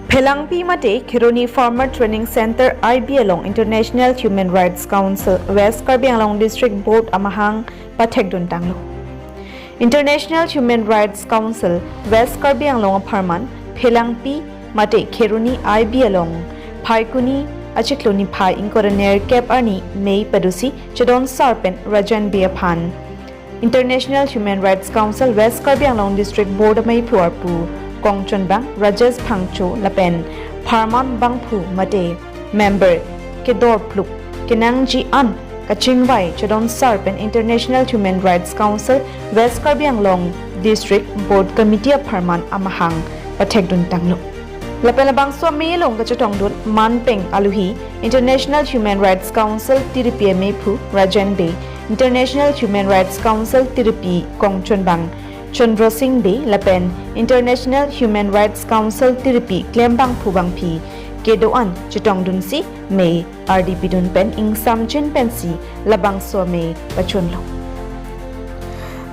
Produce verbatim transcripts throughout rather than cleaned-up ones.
Phelangpi mate Kheroni Farmer Training Center I B along International Human Rights Council West Karbi Anglong District Board amahang pathekdun tanglo. International Human Rights Council West Karbi Anglong apharman Phelangpi mate Kheroni I B along Phaikuni achiklo niphai ingkoi ra nerkep arni May padusi chedon sar pen Rajen Bey aphan International Human Rights Council West Karbi Anglong District Board ameiphu arpu Kongchonbang Rajesh Phangcho lapen pharman bangphu mate member kedorpluk kenangji an kachingvai chedon sar pen International Human Rights Council West Karbi Anglong District Board Committee apharman amahang pathekdun tanglo. Lapen labangso amei along kachetongdun manpeng aluhi International Human Rights Council tiripi ameiphu Rajen Bey, International Human Rights Council tiripi Kongchonbang Chandra Singh Bey lapen International Human Rights Council tiripi klembangphu bangphi kedo-an chetongdunsi mei ardi pidun pen ingsamjin pensi labangso amei pachunlo.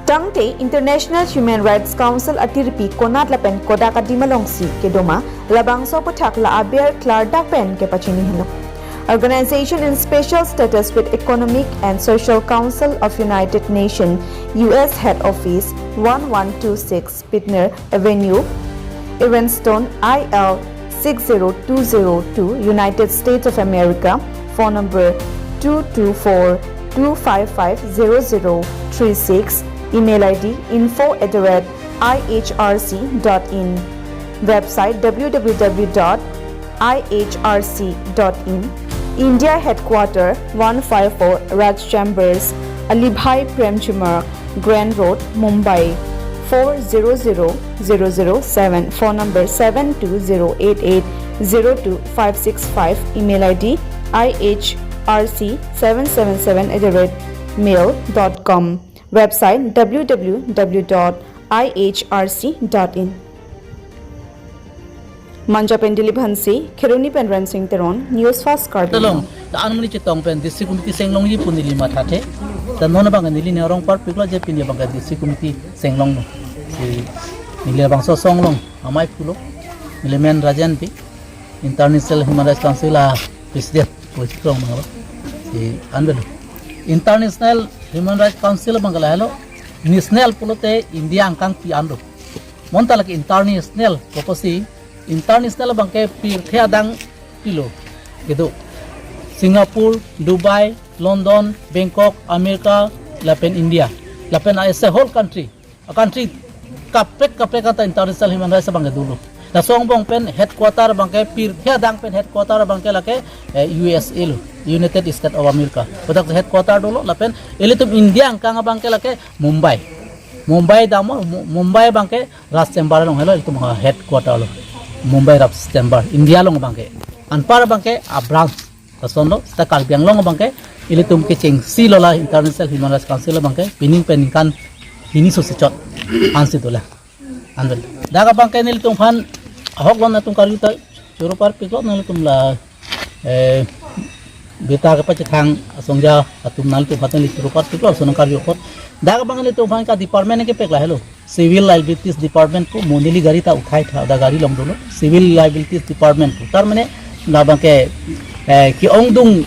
Tangte International Human Rights Council atiripi konat lapen kodak adim alongsi kedo ma, labangso aputhak la aber klardak pen kepachini henlo. Organization in Special Status with Economic and Social Council of United Nations, U S Head Office, one one two six Pitner Avenue, Evanston, I L six zero two zero two, United States of America. Phone number two two four two five five zero zero three six. Email I D info at the rate I H R C dot in. Website W W W dot I H R C dot in. India Headquarter, one five four Raj Chambers, Alibhai Premji Marg, Grand Road, Mumbai, four zero zero zero zero seven. Phone number seven two zero eight eight zero two five six five. Email I D I H R C seven seven seven at the rate mail dot com. Website W W W dot I H R C dot in. Manja pen Dilip Hanse, Kheroni pen Rensing Teron, News Fast Karbi Anglong. Talong, ta an muni chetong pen District Committee senglongji pu neli mathathe. Ta non abang neli ne rong parpiklo je pini abang District Committee senglonglo. Si neli labangso asong along amei pulo. Neli men Rajen Bey, International Human Rights Council a President, pu chetong abang lo. Si anbelo. International Human Rights Council abang lahelo. National pulote India angkang pi an do. Bonta lake international, kokosi international abangke pirthe adang pilo. Kedo Singapore, Dubai, London, Bangkok, America, lapen India. Lapen as a whole country, a country kaprek kaprek anta International Human Rights abangke dolo. Laso angbong pen headquarter abangke pirthe adang pen headquarter abangke lake, eh, U S A lo, United States of America. Kodak headquarter dolo, lapen ilitum India angkang abangke lake Mumbai. Mumbai dam, Mu-, Mumbai abangke Raj Chamber along helo, ilitum headquarter lo. Mumbai Raj Chamber, India along abangke. Anpar abangke a branch. Lason lo, seta Karbi Anglong abangke ilitum kechengsi lo la International Human Rights Council abangke pining pen ningkan hini sose chot ansi dolang. Anbel. Dak abangke nelitum aphan ahok lon atum karju ta choro parpiklo nelitum la, eh, beta kepachethang asongja atum nelitum aphan neli choro parpiklo, sonong karju apot. Dak abang nelitum aphan ka department kepek lahelo. Civil Liabilities Department pu, mo neli gari ta uthai tha, dak gari along dolo. Civil Liabilities Department pu. Tar mane labangke, eh, ke-ongdung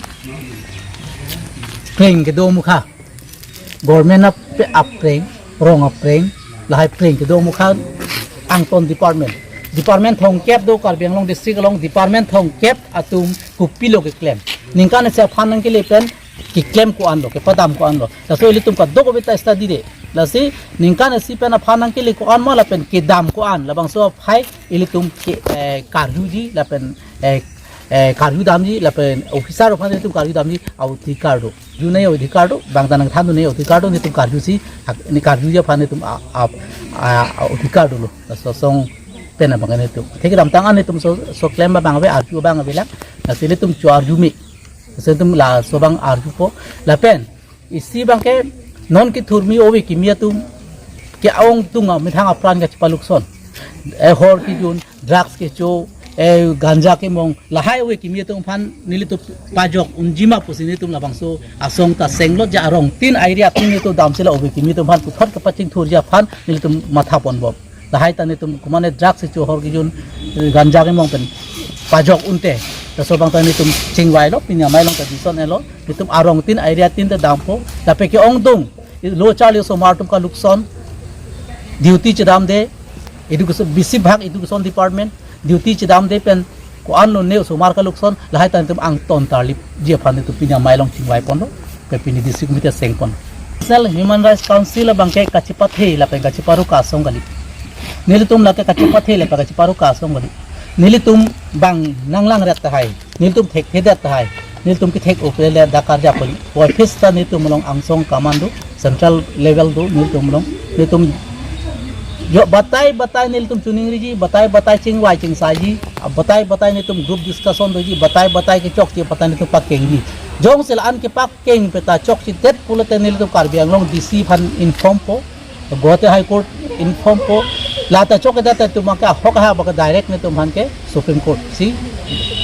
preng kedo mukha. Government ap-, apreng, rong apreng, lahai preng kedo mukha angton department. Department thomkep do Karbi Anglong district along, department thomkep atum kopilo keklem. Ningkan isi aphan nangkele pen keklem ko-an lo, kepadam ko-an lo. Laso ilitum kadokave ta study de. Lasi ningkan isi pen aphan nangkele ko-an ma lapen kedam ko-an. Labangso aphai ilitum ke, eh, karjuji lapen, eh, eh, karju damji lapen officer aphan ilitum karju damji adhikar do. Arjunei adhikar do, bang ta nangthandunei adhikar do, nelitum karjusi, hak, ne karjuji aphan nelitum a, a, a, adhikar dolo. Laso asong pen abang nelitum. Thik kedamtang an nelitum so, so klem abang ave, arju abang avelang. Lasi ilitum cho arju me. Lasi ilitum laso abang arjupo. Lapen isi abangke non kethurmi ove kimi atum ke-ongdung amethang apran kachepaluk ason. Eh, hor kejun, drugs kecho, eh, ganja kemong, lahai ove kimi atum aphan nelitum pajok unji ma pusi nelitum labangso asong ta senglo, ja arong tin area tin nelitum damsi la ove kimi atum aphan puthot kepachingthurji aphan nelitum matha ponbom. Lahai ta netum kumane drugs si chohor kejun, ganja kemong pen pajok unte. Laso abang ta netum chingvailo, pini amei along ta dison elo. Netum arong tin, area tin ta dampo. Lapen ke-ongdung, lo charli osomar atum kalukson. Duty chedamde, education, bisi bhag education department, duty chedamde pen ko-an lo ne osomar kalukson, lahai ta netum angton tarlipji aphan netum pini amei along chingvai ponlo, ke pini district committee seng pon. National Human Rights Council abang ke kachepathe lapen kacheparu ka-asong kali. Nelitum lake kachepathe lapen kacheparu ka-asong kali. Nelitum bang nanglang ret tahai, nelitum thekthedet tahai, nelitum kethek-o pule le dak karja poli. Office ta nelitum along angsong command do, central level do nelitum along. Nelitum jo batai batai nelitum chuningriji, batai batai chingvai chingsaiji, batai batai nelitum group discussion doji, batai batai kechokche batai nelitum pakengji. Jongsi la-an kepakeng pen ta chokchedet pulote nelitum Karbi Anglong D C aphan inform po, Guwahati High Court inform po, la ta chokchedet atum ke ahok ha abang ke direct netum aphan ke Supreme Court si,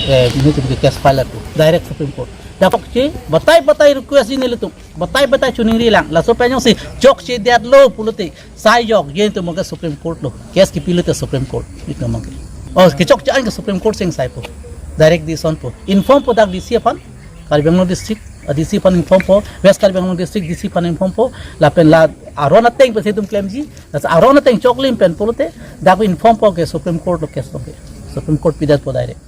eh, netum ke case file po, direct Supreme Court. Dak chokche, batai batai request ji nelitum, batai batai chuningri lang. Laso pen jongsi chokchedetlo pulote, sai jokje netum ke Supreme Court lo, case kepi lote Supreme Court, netum ke. Oh, kechokche an ke Supreme Court seng sai po. Direct dison po. Inform po dak D C aphan, Karbi Anglong District, ah, D C aphan inform po, West Karbi Anglong District D C aphan inform po, lapen la aron ateng pensi netum klemji, laso aron ateng choklim pen pulote, dak inform po ke Supreme Court lo case lo ke. Supreme Court pidet po direct.